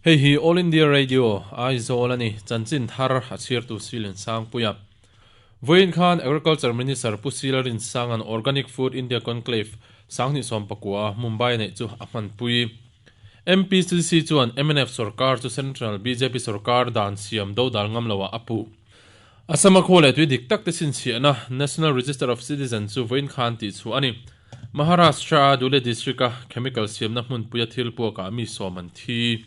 Hei hi All India Radio, Aizawl a ni, chanchin thar a chhiartu Silin Sangpuia. Vawiin khan Agriculture Minister Pu Sila Rinsanga'n Organic Food India Conclave 2019 Mumbai neih chu a hmanpui. MPCC chuan mnf sorkar chu Central bjp sorkar dan siam dodal ngam loah a puh. Assam-a khua leh tui dik tak te chhinchhiahna National Register of Citizen chu vawiin khan tihchhuah a ni. Maharashtra-a Dhule district-a chemical siamna hmunpuia thil puakah mi sawm an thi.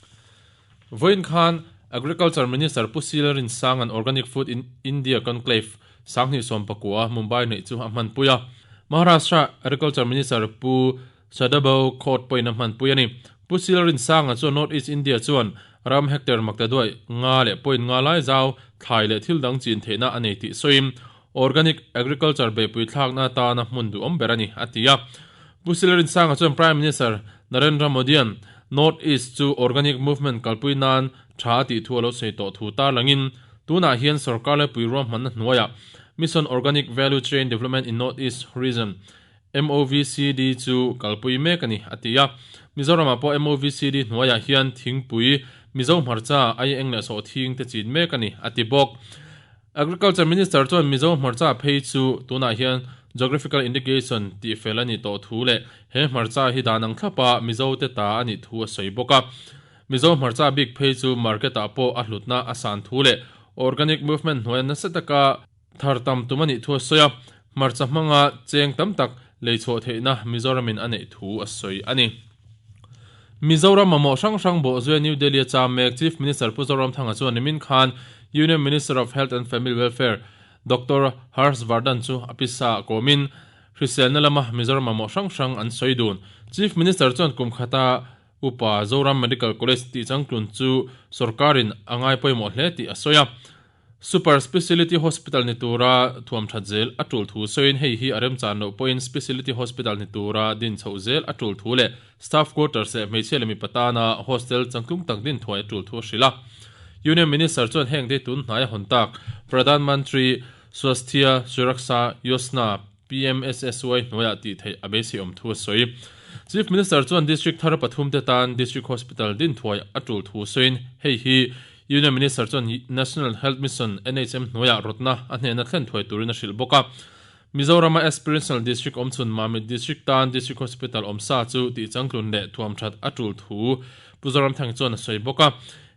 Vawiin khan Agriculture Minister Pu Sil Rinsanga'n Organic Food in India Conclave 2019 Mumbai neih chu a hmanpui a. Maharashtra Agriculture Minister Pu Sadabhau Khot pawhin a hmanpui a ni. Pu Sil Rinsanga chuan North East India chuan ram hectare makta duai nga leh point nga lai zau thlai leh thil dang chin theihna a nei tih sawiin Organic Agriculture beihpui thlakna atana hmun duhawm ber a ni, a ti a. Pu Sil Rinsanga chuan Prime Minister Narendra Modi-a'n North East chu Organic Movement kalpui nan tha a tih thu a lo sawi tawh thu tarlangin tunah hian sorkar laipui ruahmanna hnuaiah Mission Organic Value Chain Development in North East Region MOVCD chu kalpui mek a ni, a ti a. Mizoramah pawh MOVCD hnuaiah hian thingpui, Mizo hmarcha, ai eng leh sawhthing te chin mek a ni, a ti bawk. Agriculture Minister chuan Mizo hmarcha phei chu tunah hian Geographical Indication tih fel a nih tawh thu leh he hmarcha hi dan ang thlapa Mizo te ta a nih thu a sawi bawk a. Mizo hmarcha bik phei chu market ah pawh a hlutna a san thu leh Organic Movement hnuaia nasa taka thar tam tum a nih thu a sawi a, hmarcha hmanga cheng tam tak lei chhuah theihna Mizoramin a neih thu a sawi a ni. Mizoram mamawh hrang hrang bawhzuia New Delhi a cham mek Chief Minister Pu Zoramthanga chuan nimin khan Union Minister of Health and Family Welfare Doctor Harsh Vardhan chu a pisa ah kawmin hriselna lama Mizoram mamawh hrang hrang an sawi dun. Chief Minister chuan kum khata upa Zoram Medical College tih changtlun chu sorkarin a ngai pawimawh hle tih a sawi a. Super Speciality Hospital ni tura thuam that zel a tul thu sawiin hei hi a remchan loh pawhin Speciality Hospital ni tura din chhoh zel a tul thu leh Staff Quarters leh hmeichhia leh mipa tana Hostel changtlung tak din thuai a tul thu a hrilh a. Union Minister chuan heng te tun hnai a hawn tak Pradhan Mantri Swasthya Suraksha Yojana, PMSSY, hnuaiah tih theih a beiseiawm thu a sawi. Chief Minister chuan District thar pathum te tan District Hospital din thuai a tul thu sawiin hei hi Union Minister chuan National Health Mission, NHM, hnuaiah rawtna a hnehna thlen thuai turin a hrilh bawk a. Mizorama Aspirational District awmchhun Mamit District tan District Hospital awmsa chu tihchangtlun leh thuamthat a tul thu Pu Zoramthang chuan a sawi bawk a.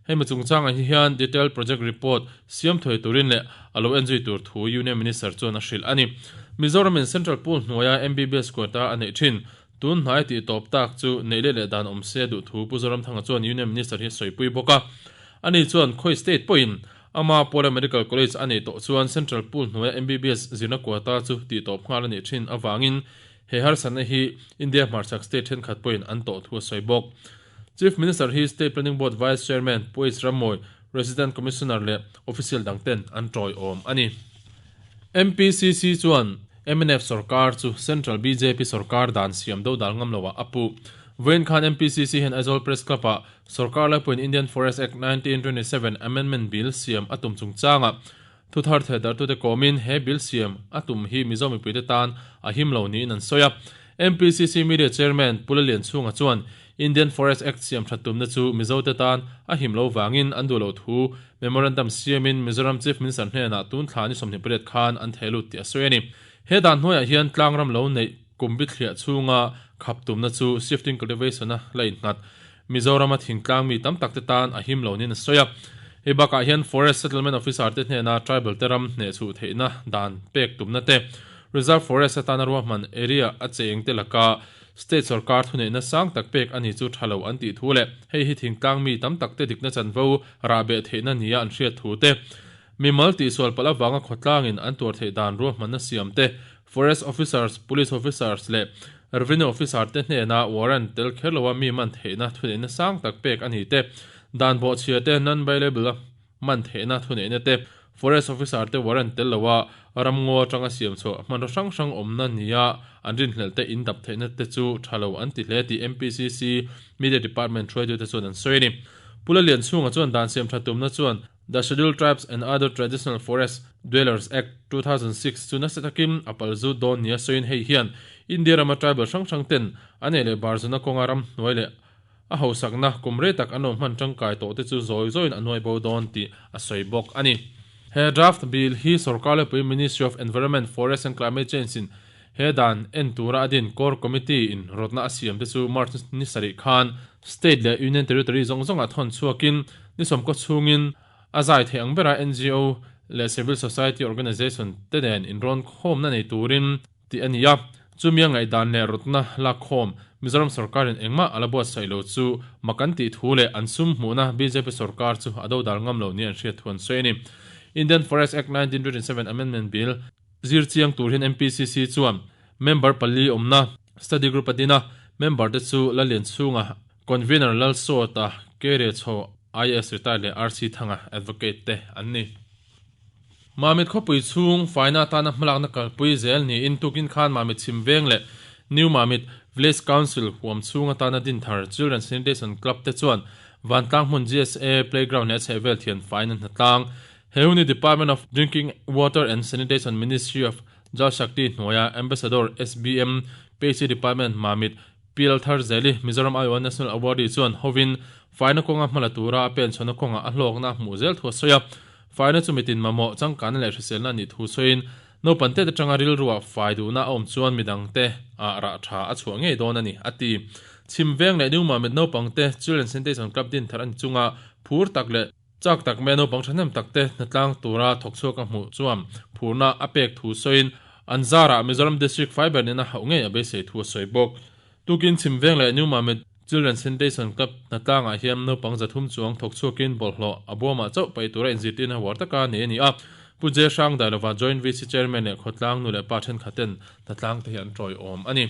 Hemi chungchangah hi hian Detailed Project Report siam thuai turin leh a lo enzui tur thu Union Minister chuan a hrilh a ni. Mizoramin Central Pool hnuaia MBBS quota a neih thin. Tun hnai tih tawp tak chu neih leh leh dan awm se duh thu Pu Zoramthanga chuan Union Minister hi a sawipui bawk a. Ani chuan khawi state pawhin ama Pawla Medical College a neih tawh chuan Central Pool hnuaia MBBS zirna quota chu tih tawp nghal a nih thin avangin he harsatna hi India hmarchhak state thenkhat pawhin an tawh thu a sawi bawk. Chief Minister hi State Planning Board Vice Chairman Pu H Rammawi, Resident Commissioner leh official dangten an tawiawm a ni. MPCC chuan mnf sorkar chu Central bjp sorkar dan siam do dal ngam loah a puh. Vawiin khan MPCC hian Aizawl Press Club-ah sorkar laipuiin Indian Forest Act 1927 Amendment Bill siam a tum chungchangah thu thar theh darhtute kawmin he bill siam a tum hi Mizo mipuite tan a him lo niin an sawi a. MPCC Media Chairman Pu Lalianchhunga chuan Indian Forest Act siam that tumna chu Mizote tan a him lo vangin an duh loh thu Memorandum siamin Mizoram Chief Minister hnenah tun thla ni 28 khan an theh lut tih a sawi a ni. He dan hnuaiah hian tlangram lo neih kum bithliah chhunga khap tumna chu shifting cultivation-a la innghat Mizorama thingtlang mi tam takte tan a him lo niin a sawi a. Hei bakah hian Forest Settlement Officer te hnena tribal te ram hnehchhuh theihna dan pek tumna te, Reserve Forest atana ruahman area a cheng te laka State sorkar thuneihna sang tak pek a ni chu tha lo an tih thu leh hei hi thingtlang mi tam tak te dikna chanvo rah beh theihna nia an hriat thu te, mimal tihsual palh avanga khawtlangin an tuar theih dan ruahmanna siam te, Forest Officers, Police Officers leh Revenue Officer te hnena warrant tel kher loa mi man theihna thuneihna sang tak pek a ni te, dan bawhchhia te non-bailable a man theihna thuneihna te, Forest Officer te warrant tel loa ramngaw atanga siam chhuah hmanraw hrang hrang awmna nia an rinhlelh te in dap theihna te chu tha lo an ti hle tih MPCC Media Department hruaitute chuan an sawi a ni. Pu Lalianchhunga chuan dan siam tha tumna chuan The Scheduled Tribes and Other Traditional Forest Dwellers Act, 2006 chu nasa takin a pal zut dawn nia sawiin hei hian India rama tribal hrang hrang ten an ei leh bar zuna kawnga ramhnuai leh. a hausakna kum rei tak an lo hman tangkai tawh te chu zawi zawiin a nuai bo dawn tih a sawi bawk a ni. He draft bill hi sorkar lepui Ministry of Environment, Forest and Climate Change in he dan en tura a din Core Committee in rawtna a siam te chu March ni sarih khan State leh Union Territory zawng zawngah thawn chhuakin ni sawmkaw chhungin a zai theih ang bera ngo leh Civil Society Organisation te nen inrawn khawmna nei turin tih a ni a, chumi a ngaihdan leh rawtna lakkhawm Mizoram sorkarin engmah a la buatsaih lo chu mak an tih thu leh an sum hmuhna bjp sorkar chu a dodal ngam lo nia an hriat thu an sawi a ni. Indian Forest Act 1927 Amendment Bill zir chiang tur hian MPCC chuan member pali awmna study group a din a, member te chu Lalianchhunga, Convener Lalsawta, Kere Chho, IAS retired leh RC Thanga, Advocate te an ni. Mamit khawpui chhung faina atana hmalakna kalpui zel niin tukin khan Mamit chhim veng leh New Mamit Village Council huam chhung atana dinthar Children Sanitation Club te chuan Vantlang hmun GSA Playground leh a chhehvel thian faina hnatlang he hun hi Department of Drinking Water and Sanitation Ministry of Jal Shakti hnuaia Ambassador SBM Peichi Department Mamit Pi Laltharzeli Mizoram Iowa National Awardee chuan hovin faina kawnga hmala tura a penchhuahna kawngah a hlawkna a hmuh zel thu a sawi a. Faina chu mitin mamawh changkanna leh hriselna a nih thu sawiin, naupang tete atanga rilruah fai duhna a awm chuan midangte ah rah tha a chhuah ngei dawn a ni, a ti. Chhim veng leh New Mamit naupangte Children Sanitation Club din thar a ni chunga phur tak leh chak tak mai a naupang thahnem takte hnatlang tura thawk chhuak a hmuh chuan phurna a pek thu sawiin, an zarah Mizoram District Fibre nena hauh ngei a beisei thu a sawi bawk. Tukin chhim veng leh New Mamit Children Sanitation Club hnatlangah hian naupang 300 chuang thawk chhuakin bawlhhlawh a buamah chauh paih tura inzirtirna huar taka nei a ni a. Pu J. Hrang Dailova Joint VC Chairman leh khawtlang nu leh pa thenkhatten hnatlang te hi an tawiawm a ni.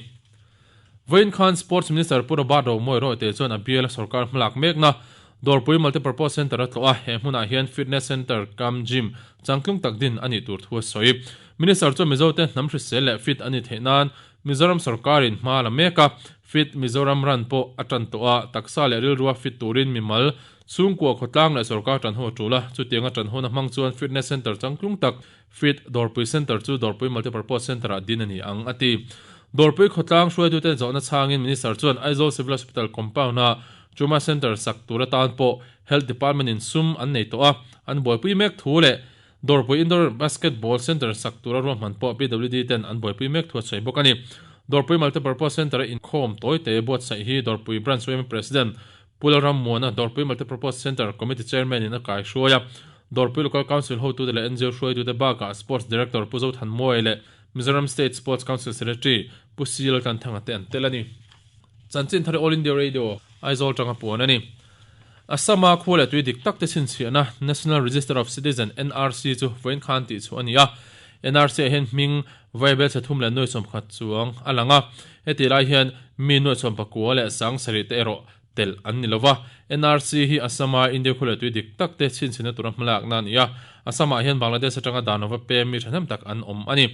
Vawiin khan Sports Minister Pu Robert Romawi Rawite chuan a bial sorkar hmalak mekna Dawrpui Multipurpose Centre a tlawh a, he hmunah hian Fitness Centre cum Gym changtlung tak din a nih tur thu a sawi. Minister chuan Mizote hnam hrisel leh fit a nih theih nan Mizoram sorkarin hma la mek a, Fit Mizoram Run pawh a tan tawh a, taksa leh rilrua fit turin mimal, chhungkua khawtlang leh sorkar tan ho a tul a, chutianga tan hona hmang chuan Fitness Centre changtlung tak Fit Dawrpui Centre chu Dawrpui Multipurpose Centre-ah din a ni ang, a ti. Dawrpui khawtlang hruaitute zawhna chhangin Minister chuan Aizawl Civil Hospital compound-a Trauma Centre sak tur atan pawh Health Department-in sum an nei tawh a, an buaipui mek thu leh Dawrpui Indoor Basketball Centre sak tura ruahman pawh PWD ten an buaipui mek thu a sawi bawk a ni. Dawrpui Multipurpose Centre-a inkhawm tawite buatsaih hi Dawrpui Branch yma President Pu Lalrammuana, Dawrpui Multipurpose Centre Committee Chairman in a kaihruai a. Dawrpui Local Council hotute leh NGO hruaitute bakah Sports Director Pu Zothanmawia leh Mizoram State Sports Council Secretary Pu C Laltlanthanga te an tel a ni. Chanchin thar All India Radio, Aizawl tanga puan a ni. Assam-a khua leh tui dik tak te chhinchhiahna National Register of Citizen, NRC, chu vawiin khan tih chhuah a ni a. NRC-ah hian hming vaibel chhe thum leh nuai sawmkhat chuang a lang a. Hetih lai hian mi nuai sawmpakua leh 7000 te erawh telh an ni lo va. NRC hi Assam-a India khua leh tui dik tak te chhinchhiahna tura hmalakna a ni a. Assam-ah hian Bangladesh atanga dan lova pem mi thahnem tak an awm a ni.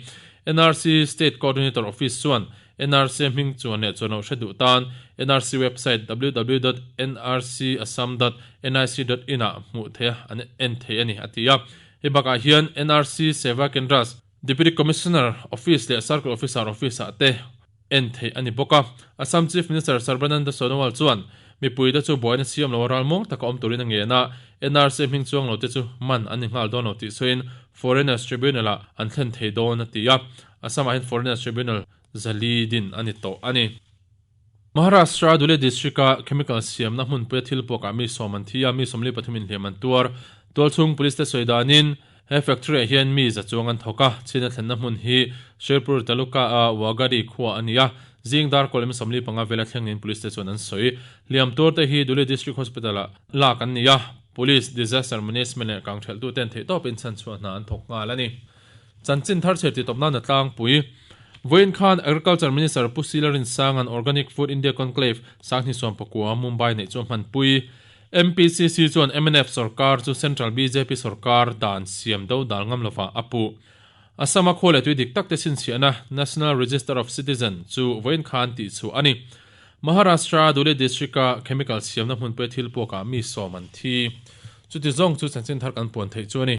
NRC State Coordinator Office chuan NRC hming chuan leh chuan loh hre duh tan NRC website www dot nrcassam dot nic dot in ah hmuh theih a an en thei a ni a ti a. Hei bakah hian NRC Seva Kendras, Deputy Commissioner Office leh Circle Officer Office ah te en theih a ni bawk a. Assam Chief Minister Sarbananda Sonowal chuan mipuite chu buaina siam lo a ralmuang taka awm turin a ngen a, NRC hming chuang lo te chu man an ni nghal dawn lo tih sawiin Foreigners Tribunal ah an thlen thei dawn a ti a. Assam-ah hian Foreigners Tribunal zali din a ni tawh a ni. Maharashtra Dhule District-a chemical siamna hmunpuia thil puakah mi sawm an thi a, mi 43 in hliam an tuar. Tualchhung police te sawi danin he factory-ah hian mi za chuang an thawk a, chhina thlenna hmun hi Shirpur Taluka-a Wagadi khua a ni a, zing dar kawlem 45 vela thleng niin police te chuan an sawi. Hliam tuarte hi Dhule District Hospital-ah lak an ni a, police, disaster management leh kangthelhtuten theihtawpin chhanchhuah hna an thawk nghal a ni. Chanchin thar chhiar titawp nana tlangpui. Vawiin khan Agriculture Minister Pu Sila Rinsanga'n Organic Food India Conclave 2019 Mumbai neih chu a hmanpui. MPCC chuan mnf sorkar chu Central bjp sorkar dan siam do dal ngam lovah a puh. Assam-a khua leh tui dik tak te chhinchhiahna National Register of Citizen chu vawiin khan tihchhuah a ni. Maharashtra Dhule District-a chemical siamna hmunpui thil puakah mi sawm an thi. Chuti zawng chu chanchin thar kan puan theih chu a ni.